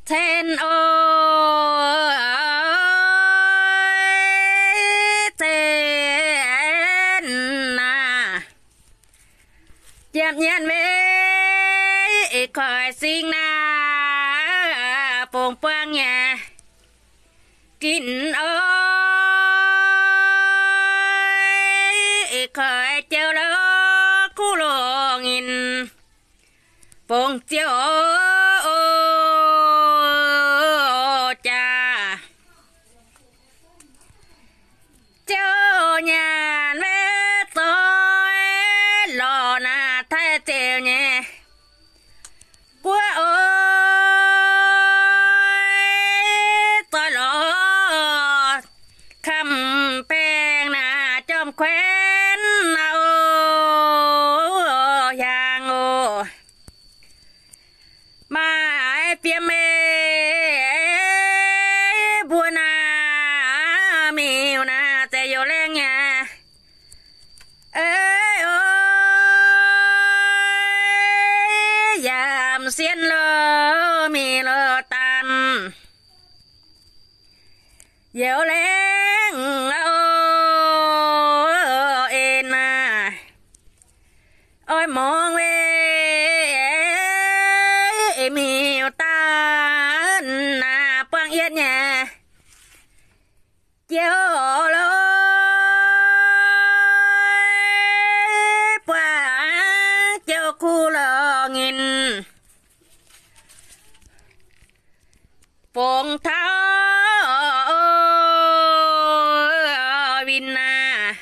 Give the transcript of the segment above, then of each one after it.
cen o, cen naaic, jiem nyienz weic koiv sing naaic, bungx buangv nyei ginv o, koiv jiouv lorqc kuv lorqc nyinc, bungx ziouv o, jaax ziouv nyanc weic doix lorqc naaic taaix ziouv nyei guoqv oix, doix lorqc kamv baengh naaic jorm kuenx o, hiaangx o, maaih fiem meih mbuo naaic miuc naaic zeiz youc laengh nyei. Ei o, yaac m'sieqv lorqc miuc lorqc daanh youc laengh o, en naaic oix mungx weic miuc daanh naaic buangv yietv nyei jiouv lorqc, buangv jiouv kuv lorqc nyinc, bungx taux winh naaic,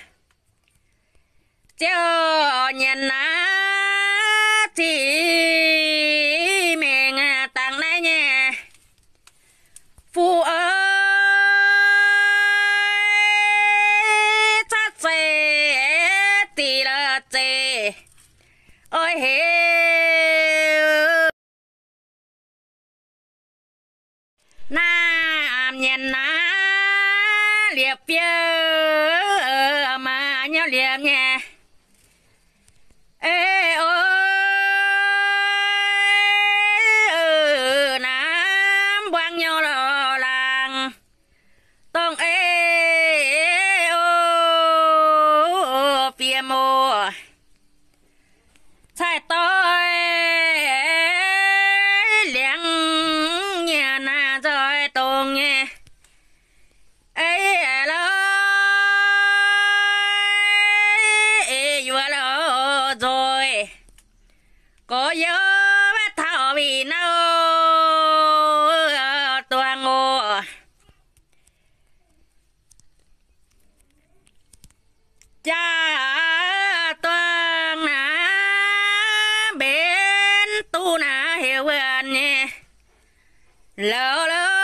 ziouv nyanc naaic ziqc mengh dangh naaiv nyei fuqv oix, catv zeiz diqc la'zeic oix heuc naaiv nyanc naaiv liepc biouv, maaih nyauv liepc nyei. Ei o, naaiv mbuangz nyei lorqc laangz dongh ei o, fiem o, cai doix liangx nyei naaiv nzoih dongz nyei. Ei lorqc, ei yuoz lorqc nzoih gorx-youz taux winh naaiv duangh oc. Jaa duangh naaiv mbenc duqv naaiv heuc wuonh nyei. Lorqc lorqc,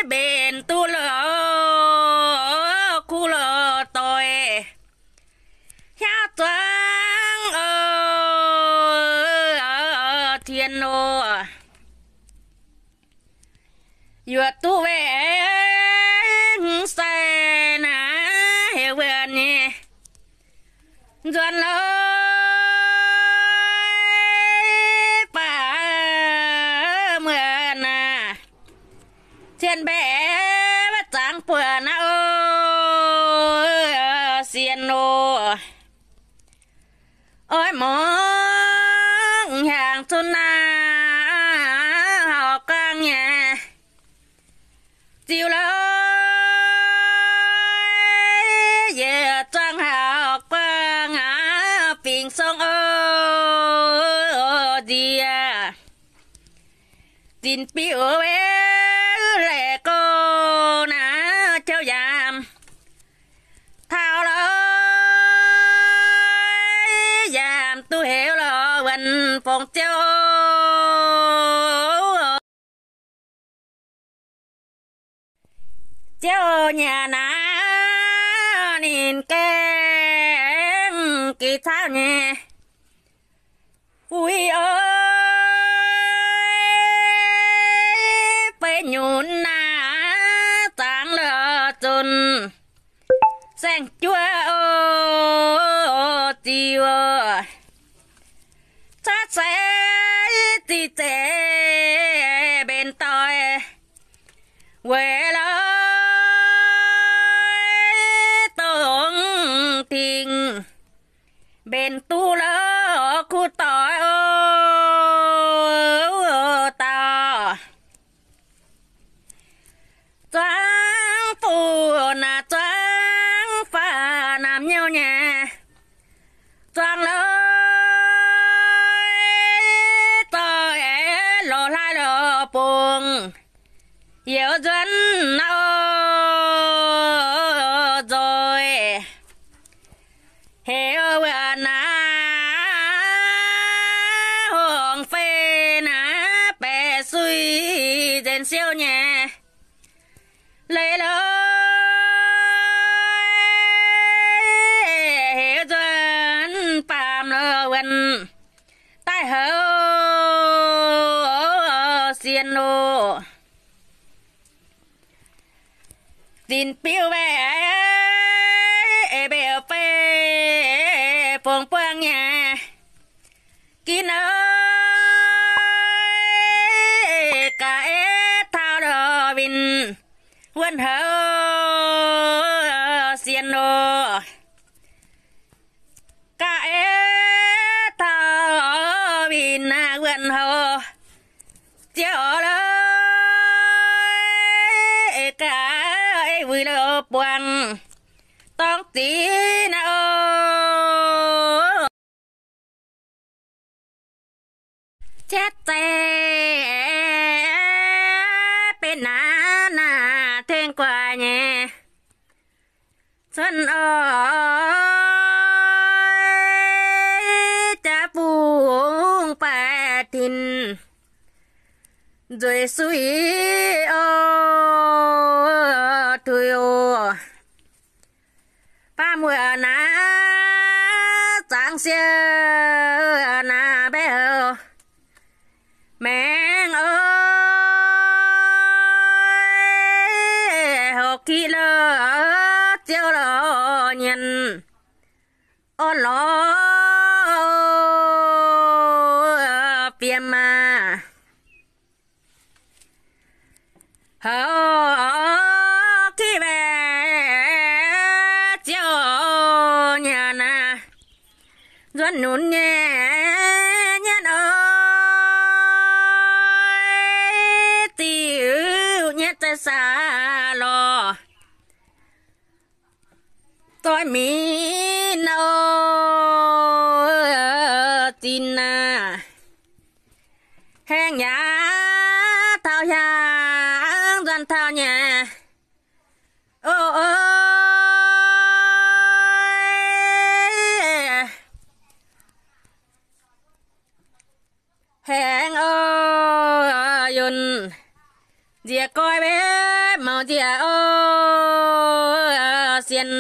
mbenc duqv lorqc kuv lorqc doic, hiaauv zuangx oc, tien oc. Yuoqc duqv weic hmz sai naaiv heuc wuonh nyei. Nzuonx lorqc baac muonh aac, cien mbaeqc wuov zangx buonc naaiv oc, sienx oc. Oix mungx hiaangx cun naaiv hauv guangv nyei ziux lorqc, yietc zuangx hauv guangv aac, fingx song oc nziex zinc biux weic laeqc gouv naaiv jouv yaamc taux lorqc, yaamc duqv heuc lorqc wuonh fongc ziouv. Ziouv nyanc naaiv ninh gaengh gix cauv nyei fuix oc, feix nyunc naaiv zangx lorqc zunc saeng-juov oc ziux oc. Catv seix ziqc zeiz mbenc doic, weic lorz dongh dingc mbenc duqv lorz kuv doic oc dauh. Zuangx fuqv naaic zuangx faah naamh nyouh nyei, zuangx loiv zoih lorz hlaaix lorz bungx, youz nzuonx nor nzoih. Heuc wuov naaiv hongh fei naaiv baeqc suiv nzengc siou nyei. Leiz loiv heuc nzuonx baamh lorz wuonh daaih houx sienx loh. Zinc biuv mbaeqc mbeu fei fongx buangh nyei. Ginv oix ga'eix taux lorz winh wuonh houx sienx loh. Ga'eix taux winh wuonh houx ziouc loiv ga'eix wuic loh buangh dorng zingx naaiv oc. Cietv zeiz benx naaiv naaic tengx guaax nyei, cuotv oix jaax bungx baeqc tinc nzueic suiv oc tuix oc. Baamh wuonh naaiv zangx siou naaic mbaeqc maengx oc, horpc kiv lorz ziouv lorz nyanc orn lorz fiem maah. Horpc kiv mbaeqc ziouv nyanc naaic, nzuonx nunc nyei nyanc oix ziux nyanc za'saah lorz doix minv oc zinh naaic. Haengh yaac taux hiaangx nzuonx taux nyei oc. Haengx oc yunh nziex goiv mbev maux nziex oc sienh.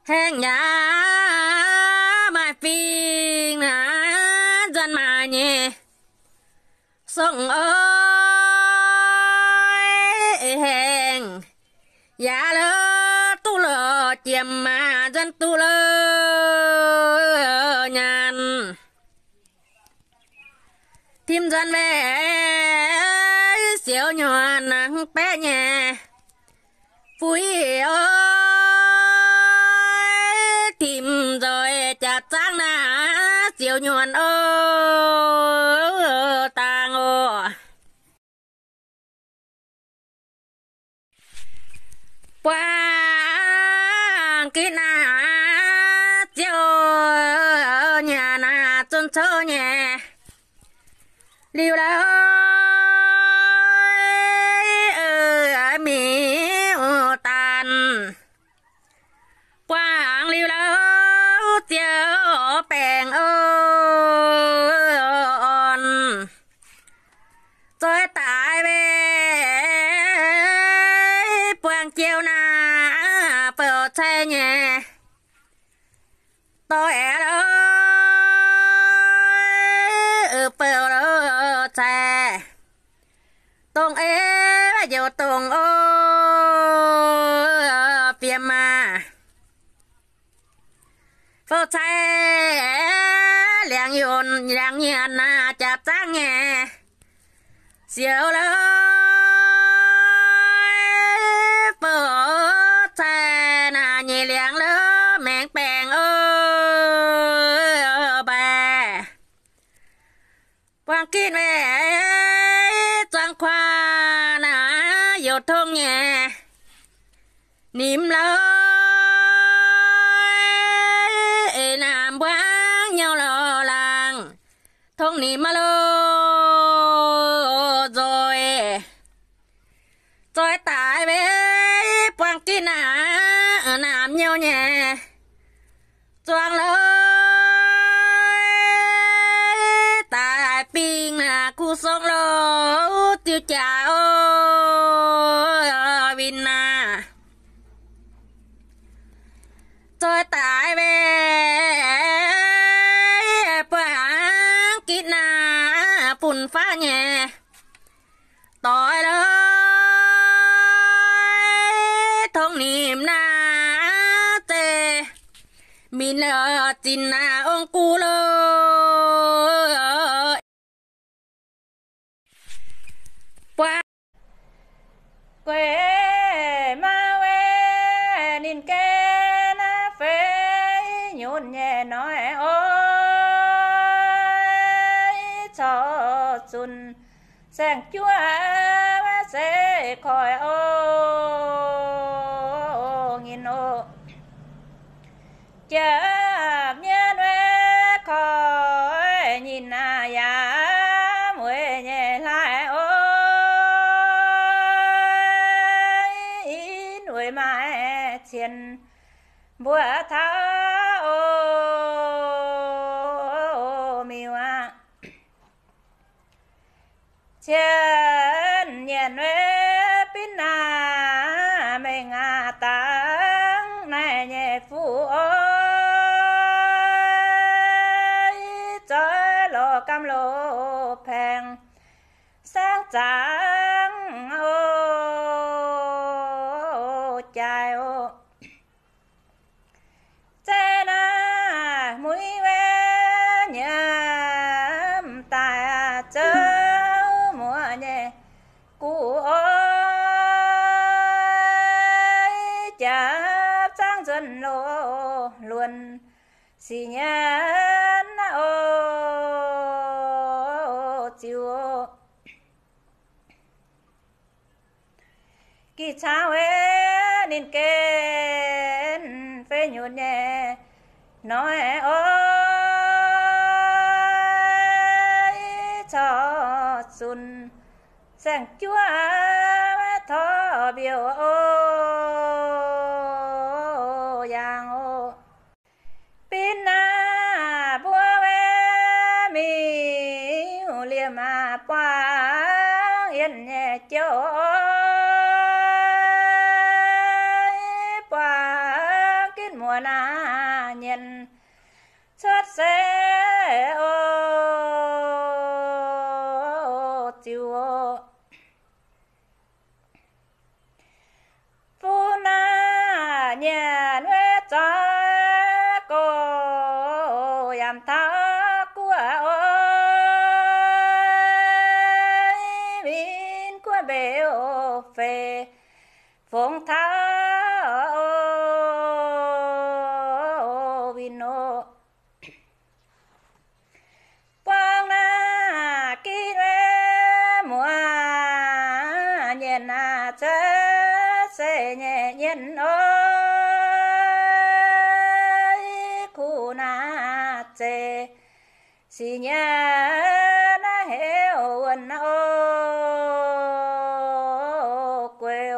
Haengx yaac maaih fingx naaiv nzuonx maaih nyei song oix haengx yaac lorz duqv lorz jiem maaih nzuonx duqv lorz nyaanh. Tim nzuonx mbaeqc siouc nyuonh nangc baeqv nyei fuix oix tim nzoih jaax zaangv naaiv siouc nyuonh oc dangh oc. Buangh gitv naaiv ziouc nyanc naaiv zunv cou nyei liuz lorz mingh daanh. Buangh liuz lorz ziouc baengh orn, zoih daaih mbeih buangh jiouv naaiv bouc cai nyei. Dorh aengx lorz bouc cai, dongh ei njoux dongh o fiem maah, bouc cai ndiangx-yonc ndiangx-nyanc naaic jaax zaangv nyei, siou lorh, bou cai naaic nyeic liangx lorh maengx baengc o, mbaih. Buang gitv maiv zuangx kuaax naaic youc tong nyei, nimc lorh, eix naamh mbuangv nyouh lorh laangh, tong nimc maiv loz nzoih. Zoih daaih maiv buang gitv naaic naamh nyouh nyei, zuangx lorh daaih bingh naaic kuv song lorh diuh jaax o, winh naaic. Zoih daaih maiv buang gitv naaic fun-faqv nyei, doix lorh tong nimc naaic zeiz minc lorh zinc naaic ong-gu lorh. Buang gueix maa weic ninh gen fei nyunc nyei noic oix corc zunc saeng-juov se koiv o, nyinh o. Jaav mienh weic koiv nyinh naaic yaac weic nyei hlaaix o, in weic maaih cien mbuo taux o, miuc aqv. Cien nyienc weic binv naaic mengh aqv dangh naaiv nyei fuqv oix zoih loz gamh loz paengx saengv zaangc o, jaaix o. Zeiz naaiv muiv weic nyiemv daaih zoux muoz nyei guv oix jaav zaangv nzuonx loz luonx sic nyienx o, ziux o. Gih cangv weic ninh gen fei nyunc nyei noic oix corc zunc saeng-juov torv mbiouh o, yangh o. Binv naaic mbuo weic miuc liemh aqv buangv yienh nyei jouv oix buangv ginv muoz naaic nyienc cuotv se o, ziux o. Fuqv naaic nyienc weic zoih gox yaac taux guoqv oix win guoqv mbeix o, feix fongx taux o, win o. Buangv naaic gitv weic muoz nyienc naaic cuotv se nyei nyienc oix kuv naaic zeiz sic nyienc naaiv heuc wuonh o, gueix o.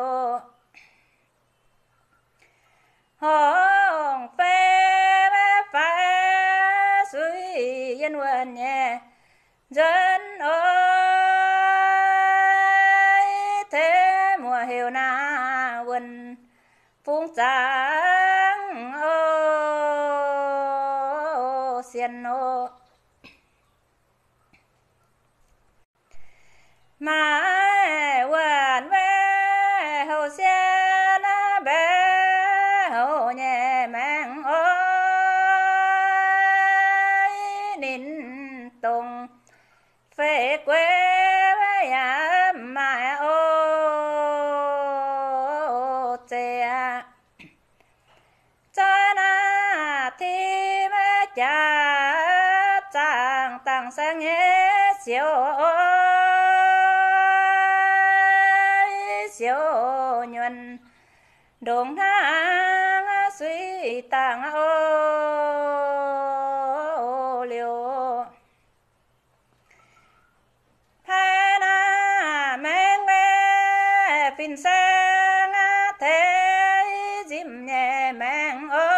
Horngh fei maiv faix suiv yienh wuonh nyei nzuonx oix tengx muoz heuc naaic wuonh fungx zaangc o, sienx o. Maaih wuonh weic houh sienx naaiv mbaeqc houh nyei maengx oix ninh Fei guei yaac maaih oc, zeiz aqv. Zoih naaiv tim jaax zaangc dangc saeng nyei siouc, siouc nyuonh ndongc hnangv suiv dangh oc liuz. Pai naaiv maengx maiv fin-saeng, tei nzipc nyei maengx oc,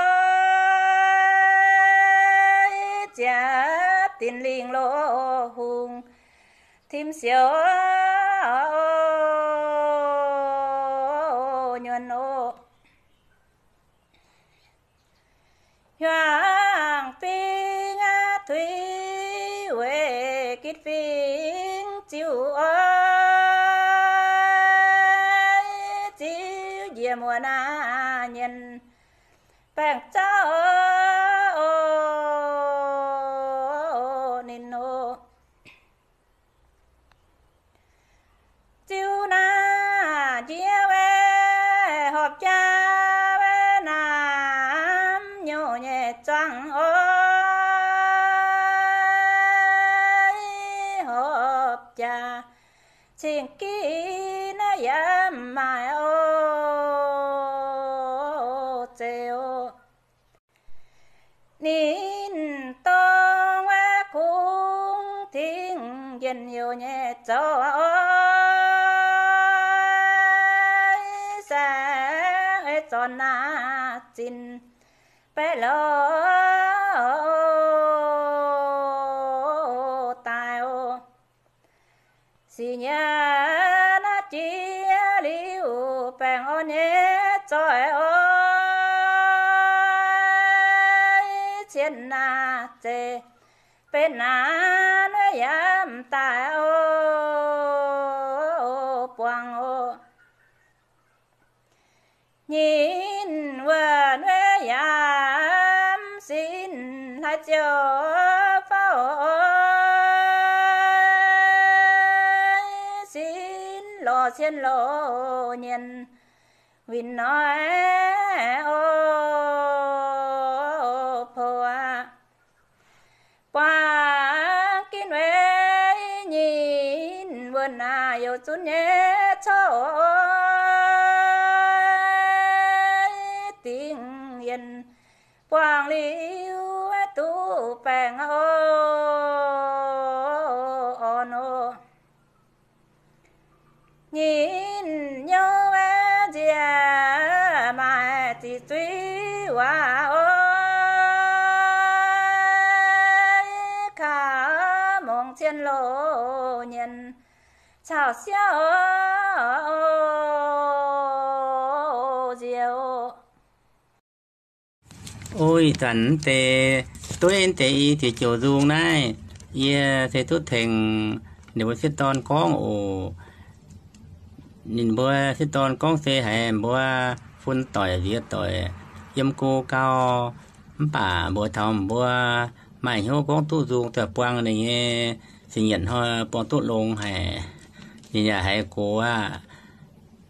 ziepc dinc lingh loz hungh tim siouc nyuonh oc. Hiuang fingx tuix weic gitv fingx ziux oc, ziux njiec muonz naaiv nyienh baengc zauv oc, ninh oc. Ziux naaiv njiec weic horpc jaa weic naamh nyouz nyei zuangx oc, horpc jaa cing-giv naaiv yaac maaih oc, zeiz oc. Ninh dongh wuov kungx dingc njien-youh nyei zoux oc, saeng ei zornc naaiv zinh baeqc lorz daaih oc. Sic nyienh naaiv jiex liuz baengh orn nyei zoih oc, cien naaiv zeiz benx naaiv wuov yaac m'daaih oc, buangh oc. Nyinh wuonh wuov yaac m'sin hlaax ziouc fauv oc, sin lorz cien loz nyienh winh noic oc, pou aqv. Buangh ginv weic nyinh wuonh naaiv youc zunv nyei coqv dingc yienh, buangh liuz duqv baengh oc, orn oc. Nyinh nyouv nziex maaih ziqc zuiz waac oc, kaux mungz cien loz nyienh caux siouv nziex oc. O, ih zanc deix dueiv deix i ziex joux nzung naaiv, yie se duqv tengx ninh mbuo sieqv dorn gorngv oc. Ninh mbuo sieqv dorn gorngv se haiz mbuo fun doic nziex doic yiem go gau, mv baac mbuox taux mbuo maaih hnyouv gorngv duqv nzung daaih buangh ninh nyei, se nyienc hnoi buangh duqv longx haic. Ninh yaac haiz gox aqv.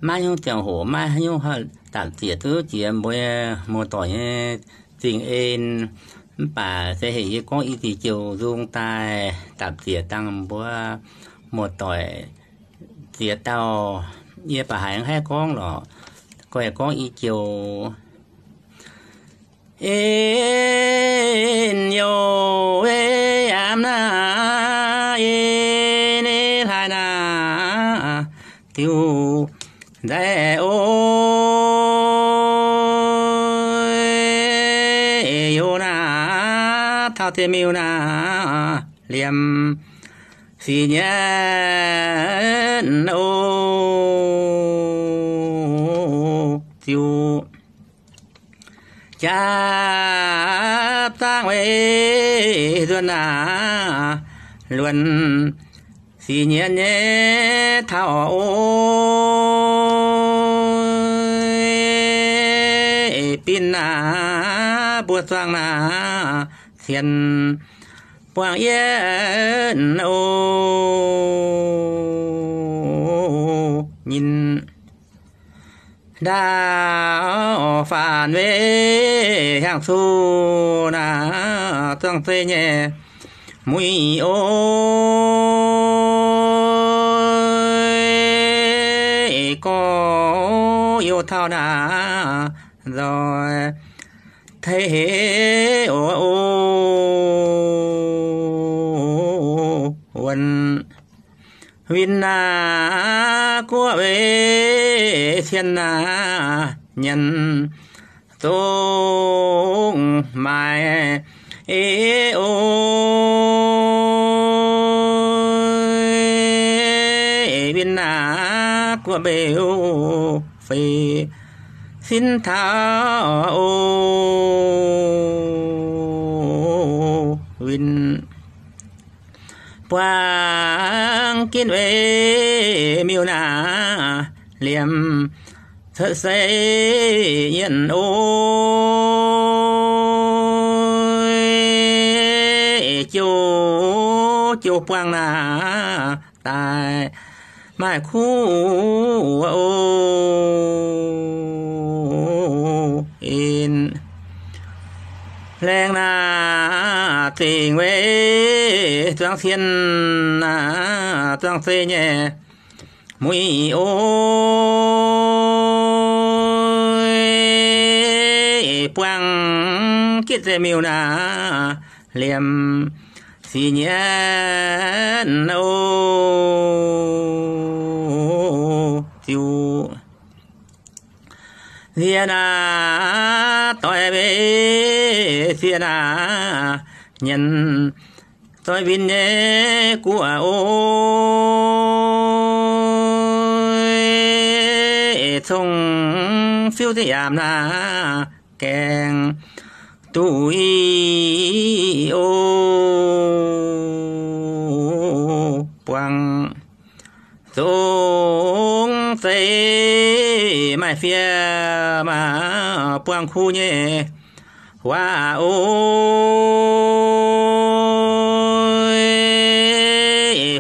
Maiv hnyouv ziangh hoc maiv hnyouv dapc ziec duqv jiex mbuo muoz-doic nyei zingh en. Mv baac se heuc yie gorngv i ziex joux nzung daaih dapc ziec dangh mbuo muoz-doic ziex dauh. Yie baac haiz mv haih gorngv lorqc, gorngv i joux. En youh ei am naaiv, en ei hlaaix naaiv, diuh nzaiv oc, youh naaiv taux deix miuh naaiv liemh sic nyienh oc, ziux jaapv zaangv weic nzuonx naaiv luonx sic nyienh nyei taux oc, binc naaiv mbuo zuangx naaiv cien buangh yienv o. Nyinh ndaauv faanx weic hiaangx cuc naaiv zuangx zeiv nyei muic o. Gorx youz taux naaiv nzoih teix heix o, wuonx win naaiv guoqv weic cien naaiv nyanc zong maaiz e o. Win naaiv guoqv mbeu feix sin taux o. Win buangv ginv weic miuc naaiv liemh cuotv seix yienh o. Jouv jouv buangv naaiv daaih maaih kuv o. En laengz naaiv zingh weic zuangx cien naaiv zuangx zeiv nyei muic o. Buangv gitv zeiv miuc naaiv liemh sic nyienh o. Ziux nziex naaiv doix weic sieqv naaiv nyanc doix win nyei guoqv o. Cong-fiuv deix yaac naaiv gaengh duqv i o. Buangh zong zeiv maaih fiev maaih buangh kuv nyei waac o.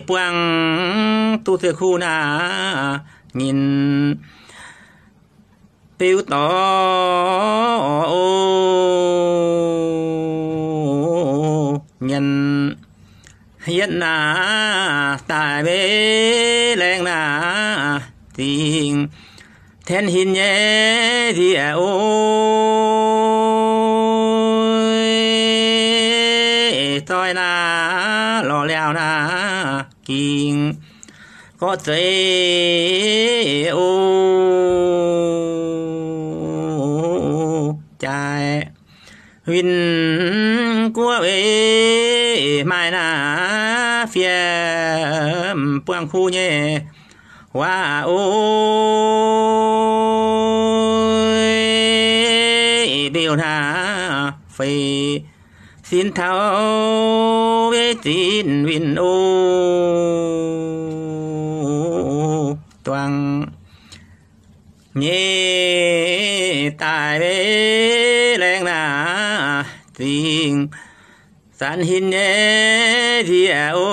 Buangh duqv zeiv kuv naaiv nyinh biuv dorc o. Nyanc yietv naaiv daaih weic laengz naaiv zingh tenv hinc nyei nziex o. Zoih naaiv lorz liaauh naaiv gingx gorqv zeiv o. Jaaix win guoqv weic maaih naaiv fiev buangh kuv nyei waac o. Mbiuh naaiv feix sin taux weic zinh win o. Duangh nyei daaih weic laengz naaiv zingh zanc hinc nyei nziex o.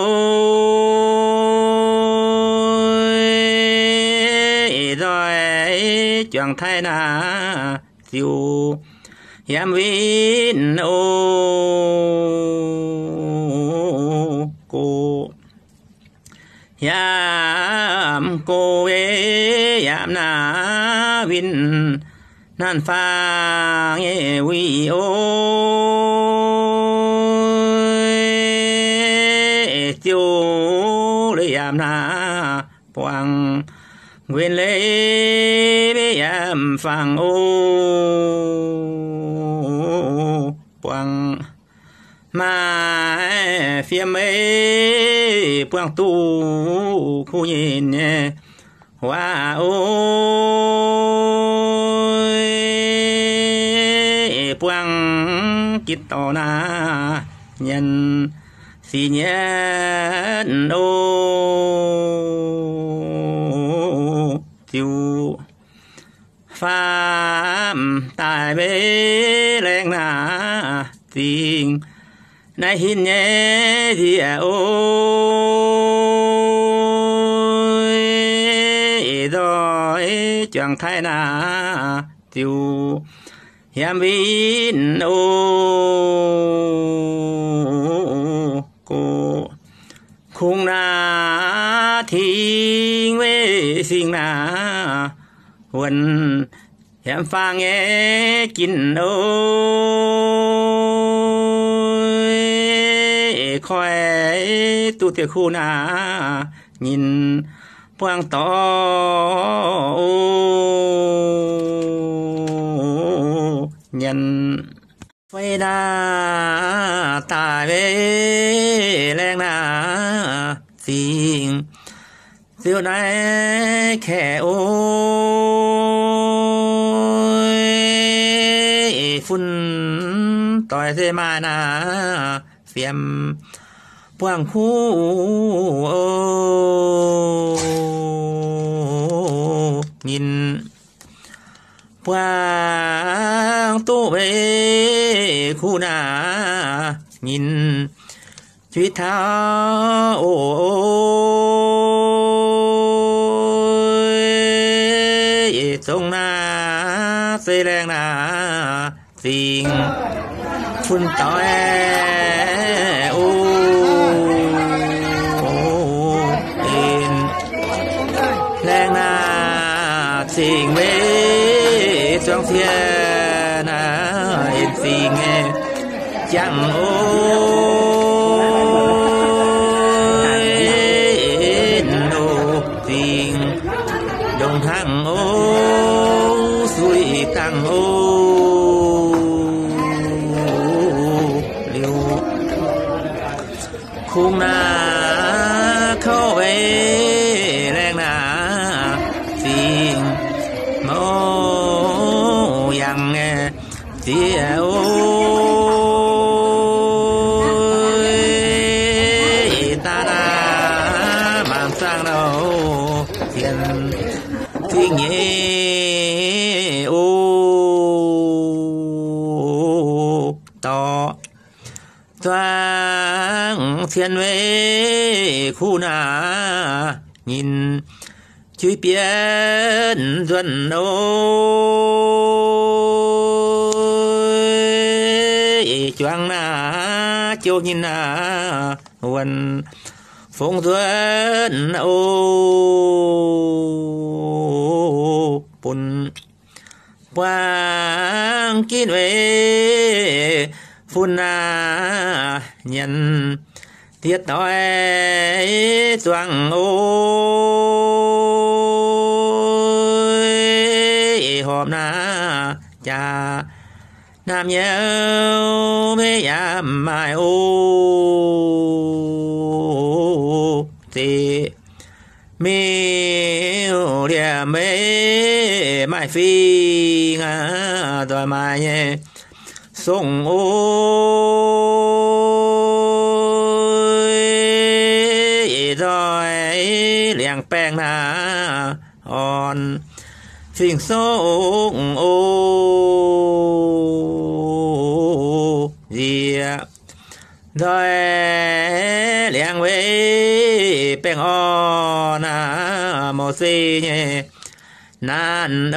Nzoih juangc taaih naaiv ziux yiem win o. Go yaac mv go weic yaac mv naaiv win naanh faang nyei wuic o. Ziouc leiz yaac mv naaiv buangh nquenx leiz weic yaac mv faang o. Buangh maaih fiev meiv buangh duqv kuv nyei nyei waac o. Buangh gitv dorh naaiv nyanc sic nyienh o. Ziux faam daaih weic laengz naaiv zingh naaiv hinc nyei nziex o, nzoih juangc taaih naaiv ziouc hiamv win o, gox kungx naaiv ting weic singx naaiv wuonc hiamv faang nyei ginv o, koi duqv diex kuv naaiv nyinh buangh dorc o, nyanc fei naaiv daaih weic laengh naaiv zingh. Ziouc naaiv kaeqv o, fun doix se maaih naaiv fiem buangh kuv o, nyinh buangh duqv weic kuv naaiv nyinh juiv taux o, zongx naaiv se laengh naaiv zingh fun doix o, en laengh naaiv zingh weic zuangx cien naaiv en zingh nyei jangx o, en o, zingh ndongc hnangv o, suiv dangh o, liuz kungx naaiv kouv weic laengh naaiv zingh mouz yangh nyei ziex o, daaih naaiv mangc zaangv nouh cien zingh nyei o, dorh zuangx cien weic kuv naaiv nyinh juiv bietv nzuonx o, juangc naaiv jouh nyinh naaiv wuonc fongx nzuonx o, bun buangh ginv weic fun naaiv nyanc diex doix zuangx o, horpc naaiv jaax naamh nyei meiv yaac maaih o, zeqc miuc liemh meiv maaih fingx nzoih maaih nyei songx o, nzoih liangx baengh naaiv orn fingx songx o, nziex nzoih liangx weic baengh orn mouc se nyei naanc o,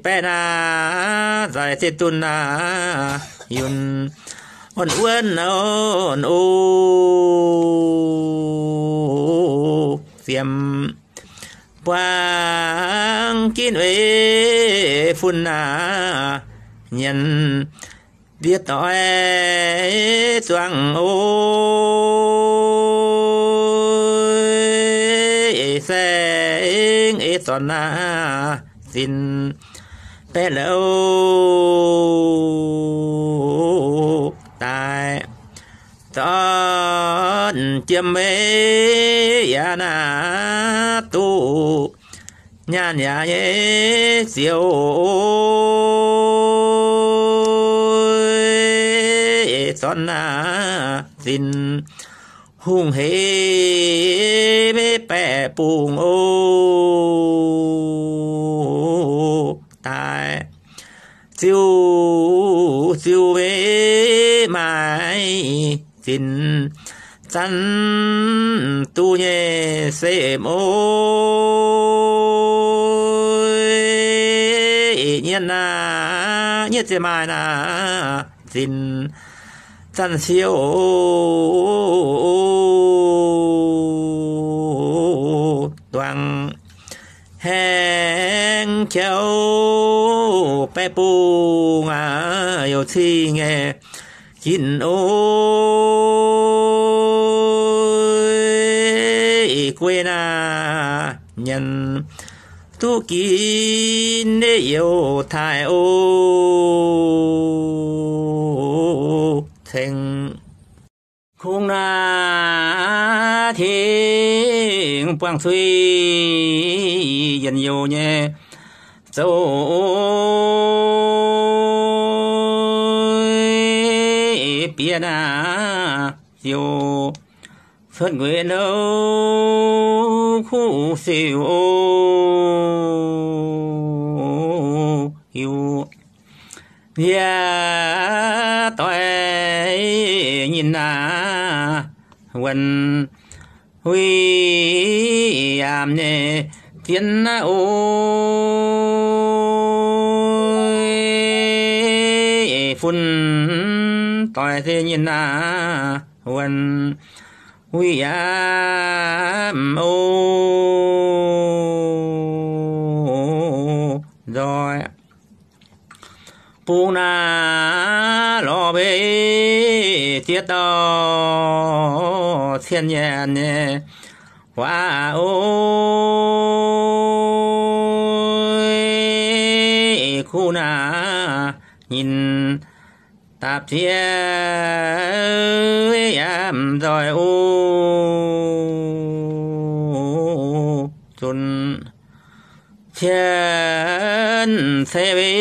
baeqv naaiv nzoih se dunh naaiv yunh orn wuonv orn o, fiem buangh ginv weic fun naaiv nyanc diex doix zuangx o, saeng eix zornc naaiv zinh baeqv louh daaih zornc jiem meiv yaac naaiv duqv nyaanh yaac nyei ziouc eix zornc naaiv zinh hungh heiv meiv baeqc bungx o, daaih ziux, ziux maiv maaih zinh, zanc duqv nyei se mueiz nyietv naaic, nyietv ziepc maaih naaic zinh, zanc siou duangc haengx jauv baeqv bung aac, youc cing nyei jin oc, guei naaic nyanc duqv ginv youc taaih oc, ceng kungx naaic tengx buangh zuiz yienh youc nyei zoux bieqc naaic ziouc cuotv nquin louv kuv siou oc. Hiuv nziex doix nyinh naaic wuonh huih yaamc nyei zien naaic oc, fun doix se nyinh naaic wuonh huih yaamc oc, nzoih bung naaic lorz mbuo ziex dauh cien nyanc nyei waac oc, kuv naaic nyinh dapv ziex yaamv nzoih oc, zunc cien ceix mbuo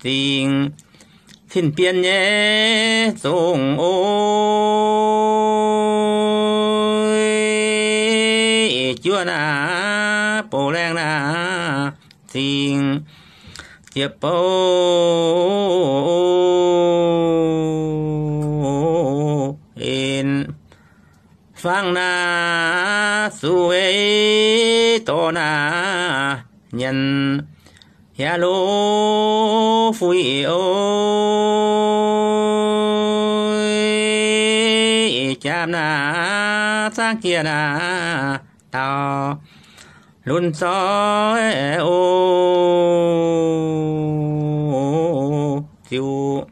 zingh cin-bienh nyei zongh oc, juov naaic bouh laengh naaic zingh ziepc bou en fangx naaic zuqc ei dorh naaic nyanc yaac lo fuix oc, jaapv naaic zangv jiex naaic daaux lunx zoih oc, ziouc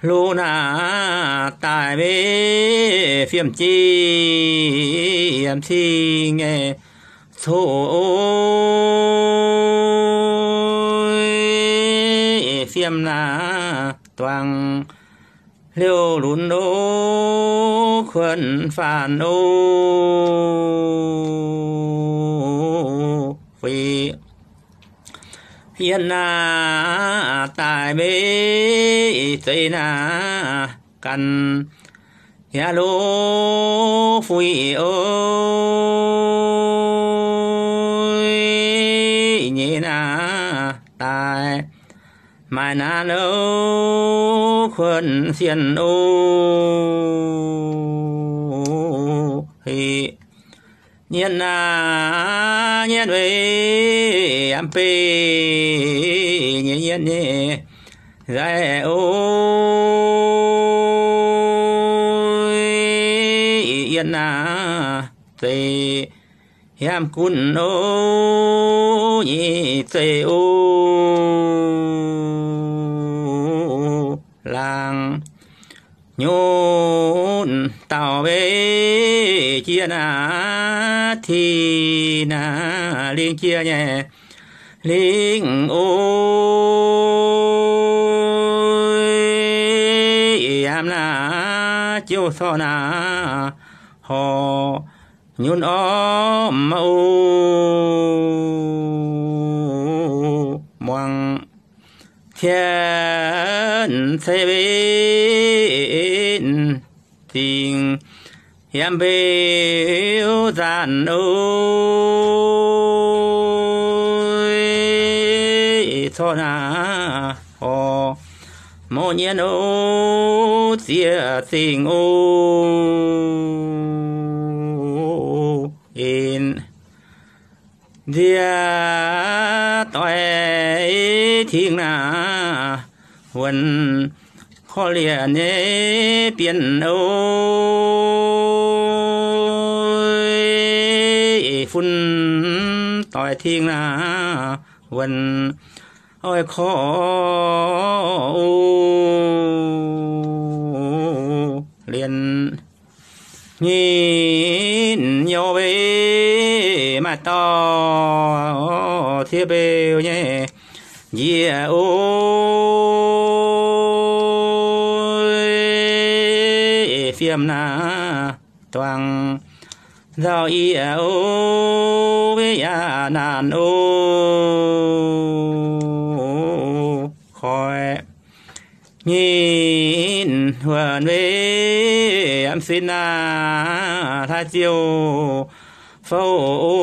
hlo naaic daaih mbuo fiem jiem cing nyei coqv oc, fiem naaic duangc liouh lunx oc, kuonx faanx oc, fih yietv naaic daaih mbuo zeiz naaic ganh yaac lo fuix oc, nyei naaic daaih maaih naaic louv kuonx sienh oc, fih yietv naaic nyietv weic yaac mv bei nyei nyietv nyei nzaic oc, yietv naaic zeiz yaac mv gunv oc, nyei zeiz oc, laangz nyunc dauh mbuo jiex naaic, ti naaic lingh jiex nyei lingh oc, yaac mv naaic jouv corc naaic horc nyunc orv oc, muangx cien ceix mbuo zingh yaac mv bei nzanc oc, corc naaiv oc, mouv nyienh o, ziex zingh o, en nziex doix ting naaiv wuonc korv-lienh nyei bienh o, fun doix ting naaiv wuonc oix korv o, lienh nyinh nyouv wei maaih dorh ciev beu nyei njiec o, fiem naaiv duangc nzauh yie o, yaac naanc o, koi nyinh wuonc wei yaac sin naaiv hlaax ziouc fouv o,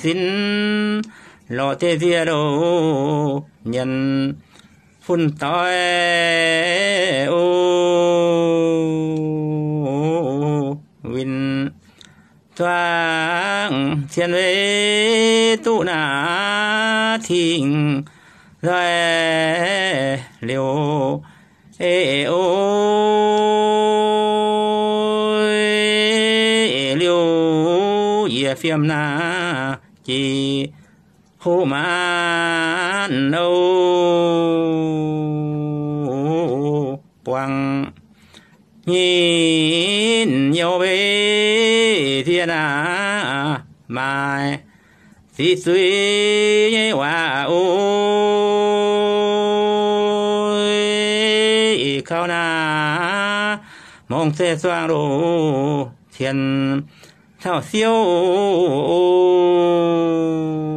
sin lorz deix nziex loz nyienz fun doix o, win zuangx cien wei duqv naaiv tingh nzoih liouc e o, liouc yie fiem naaiv jiex huv maanc o, buangh nyinh nyouv wei ziex naaiv maaih ziqc zuiz nyei waac o, kaux naaiv mongh zeiv zuangx loz cien tauv siouv o.